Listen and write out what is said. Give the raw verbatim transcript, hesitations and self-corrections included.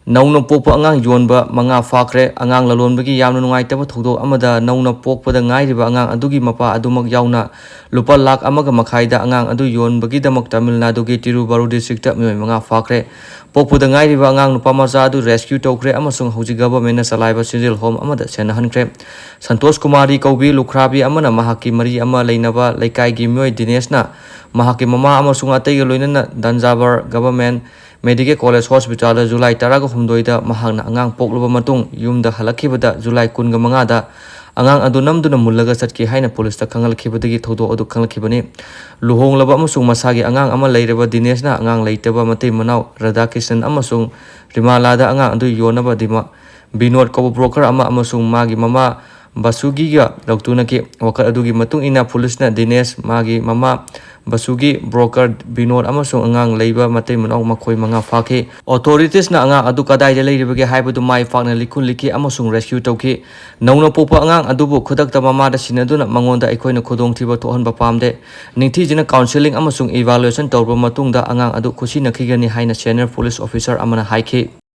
ꯅꯧꯅ ꯄꯣꯛꯄ ꯑꯉꯥꯡ ꯌꯣꯟꯕ ꯃꯉꯥ ꯐꯥꯈ꯭ꯔꯦ꯫ ꯑꯉꯥꯡ ꯂꯂꯣꯟꯕꯒꯤ ꯌꯥꯝꯅ ꯅꯨꯡꯉꯥꯏꯇꯕ ꯊꯧꯗꯣꯛ ꯑꯃꯗ ꯅꯧꯅ ꯄꯣꯛꯄꯗ ꯉꯥꯏꯔꯤꯕ ꯑꯉꯥꯡ ꯑꯗꯨꯒꯤ ꯃꯄꯥ ꯑꯗꯨꯃꯛ ꯌꯥꯎꯅ ꯂꯨꯄꯥ ꯂꯥꯈ ꯑꯃꯒ ꯃꯈꯥꯏꯗ ꯑꯉꯥꯡ ꯑꯗꯨ ꯌꯣꯟꯕꯒꯤꯗꯃꯛ ꯇꯥꯃꯤꯜ ꯅꯥꯗꯨꯒꯤ ꯇꯤꯔꯨꯚꯥꯔꯨꯔ ꯗꯤꯁꯇ꯭ꯔꯤꯛꯇ ꯃꯤꯑꯣꯏ ꯃꯉꯥ ꯐꯥꯈ꯭ꯔꯦ꯫ ꯄꯣꯛꯄꯗ ꯉꯥꯏꯔꯤꯕ ꯑꯉꯥꯡ ꯅꯨꯄꯥ ꯃꯆꯥ ꯑꯗꯨ ꯔꯦꯁꯀ꯭ꯌꯨ ꯇꯧꯈ꯭ꯔꯦ ꯑꯃꯁꯨꯡ ꯍꯧꯖꯤꯛ ꯒꯚꯔꯟꯃꯦꯟꯠꯅ ꯆꯂꯥꯏꯕ ꯆꯤꯜꯗ꯭ꯔꯦꯟ ꯍꯣꯝ ꯑꯃꯗ ꯁꯦꯟꯅꯍꯟꯈ꯭ꯔꯦ꯫ ꯁꯟꯇꯣꯁ ꯀꯨꯃꯥꯔꯤ ꯀꯧꯕꯤ ꯂꯨꯈ꯭ꯔꯥꯕꯤ ꯑꯃꯅ ꯃꯍꯥꯛꯀꯤ ꯃꯔꯤ ꯑꯃ ꯂꯩꯅꯕ ꯂꯩꯀꯥꯏꯒꯤ ꯃꯤꯑꯣꯏ ꯗꯤꯅꯦꯁꯅ ꯃꯍꯥꯛꯀꯤ ꯃꯃꯥ ꯑꯃꯁꯨꯡ ꯑꯇꯩꯒ ꯂꯣꯏꯅꯅ ꯗꯟꯖꯥꯕꯔ ꯒꯚꯔꯟꯃꯦꯟꯠ ꯃꯦꯗꯤꯀꯦꯜ ꯀꯣꯂꯦꯖ ꯍꯣꯁꯄꯤꯇꯥꯜꯗ ꯖꯨꯂꯥꯏ ꯇꯔꯥꯒ ꯍꯨꯝꯗꯣꯏꯗ ꯃꯍꯥꯛꯅ ꯑꯉꯥꯡ ꯄꯣꯛꯂꯕ ꯃꯇꯨꯡ ꯌꯨꯝꯗ ꯍꯜꯂꯛꯈꯤꯕꯗ ꯖꯨꯂꯥꯏ ꯀꯨꯟꯒ ꯃꯉꯥꯗ ꯑꯉꯥꯡ ꯑꯗꯨ ꯅꯝꯗꯨꯅ ꯃꯨꯜꯂꯒ ꯆꯠꯈꯤ ꯍꯥꯏꯅ ꯄꯨꯂꯤꯁꯇ ꯈꯪꯍꯜꯂꯛꯈꯤꯕꯗꯒꯤ ꯊꯧꯗꯣꯛ ꯑꯗꯨ ꯈꯪꯂꯛꯈꯤꯕꯅꯤ꯫ ꯂꯨꯍꯣꯡꯂꯕ ꯑꯃꯁꯨꯡ ꯃꯁꯥꯒꯤ ꯑꯉꯥꯡ ꯑꯃ ꯂꯩꯔꯕ ꯗꯤꯅꯦꯁꯅ ꯑꯉꯥꯡ ꯂꯩꯇꯕ ꯃꯇꯩ ꯃꯅꯥꯎ ꯔꯥꯙꯥꯀ꯭ꯔꯤꯁꯅꯟ ꯑꯃꯁꯨꯡ ꯔꯤꯃꯥꯂꯥꯗ ꯑꯉꯥꯡ ꯑꯗꯨ ꯌꯣꯟꯅꯕ ꯗꯤꯃꯥ-, ꯕꯤꯅꯣꯗ ꯀꯧꯕ ꯕ꯭ꯔꯣꯀꯔ ꯑꯃ ꯑꯃꯁꯨꯡ ꯃꯥꯒꯤ ꯃꯃꯥ ꯕꯁꯨꯒꯤꯒ ꯂꯧꯊꯣꯛꯅꯈꯤ꯫ ꯋꯥꯀꯠ ꯑꯗꯨꯒꯤ ꯃꯇꯨꯡ ꯏꯟꯅ ꯄꯨꯂꯤꯁꯅ ꯗꯤꯅꯦꯁ, ꯃꯥꯒꯤ ꯃꯃꯥ ꯕꯁꯨꯒꯤ, ꯕ꯭ꯔꯣꯀꯔ ꯕꯤꯅꯣꯗ ꯑꯃꯁꯨꯡ ꯑꯉꯥꯡ ꯂꯩꯕ ꯃꯇꯩ ꯃꯅꯥꯎ ꯃꯈꯣꯏ ꯃꯉꯥ ꯐꯥꯈꯤ꯫ ꯑꯣꯊꯣꯔꯤꯇꯤꯁꯅ ꯑꯉꯥꯡ ꯑꯗꯨ ꯀꯗꯥꯏꯗ ꯂꯩꯔꯤꯕꯒꯦ ꯍꯥꯏꯕꯗꯨ ꯃꯥꯏ ꯄꯥꯛꯅ ꯂꯤꯈꯨꯟ ꯂꯤꯈꯤ ꯑꯃꯁꯨꯡ ꯔꯦꯁꯀ꯭ꯌꯨ ꯇꯧꯈꯤ꯫ ꯅꯧꯅ ꯄꯣꯛꯄ ꯑꯉꯥꯡ ꯑꯗꯨꯕꯨ ꯈꯨꯗꯛꯇ ꯃꯃꯥꯗ ꯁꯤꯟꯅꯗꯨꯅ ꯃꯉꯣꯟꯗ ꯑꯩꯈꯣꯏꯅ ꯈꯨꯗꯣꯡꯊꯤꯕ ꯊꯣꯛꯍꯟꯕ ꯄꯥꯝꯗꯦ꯫ ꯅꯤꯡꯊꯤꯖꯅ ꯀꯥꯎꯟꯁꯦꯂꯤꯡ ꯑꯃꯁꯨꯡ ꯏꯚꯥꯂꯨꯑꯦꯁꯟ ꯇꯧꯔꯕ ꯃꯇꯨꯡꯗ ꯑꯉꯥꯡ ꯑꯗꯨ ꯈꯨꯠꯁꯤꯟꯅꯈꯤꯒꯅꯤ ꯍꯥꯏꯅ ꯁꯦꯅꯤꯌꯔ ꯄꯨꯂꯤꯁ ꯑꯣꯐꯤꯁꯥꯔ ꯑꯃꯅ ꯍꯥꯏꯈꯤ꯫